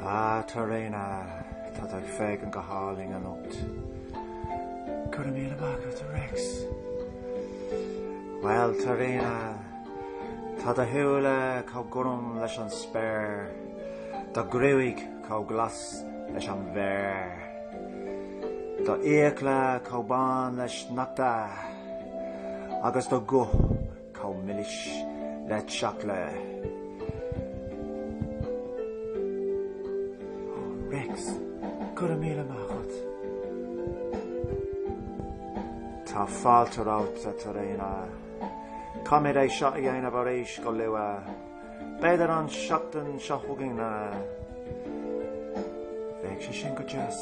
Ah, Tarina, tá tú ag féachaint go hálainn anocht. Go raibh míle maith agat, a Rex. Bhuel, Tarina, tá do shúile chomh gorm leis an spéir, do ghruaig chomh glas leis an bhféar, do fhiacla chomh bán le sneachta, agus do ghuth chomh milis le seacláid. Ó, Rex, go raibh míle maith agat. Tá fáilte romhat, a Tarina. Caithfimid é seo a dhéanamh arís go luath. B'fhéidir an seachtain seo chugainn. Bheadh sé sin go deas.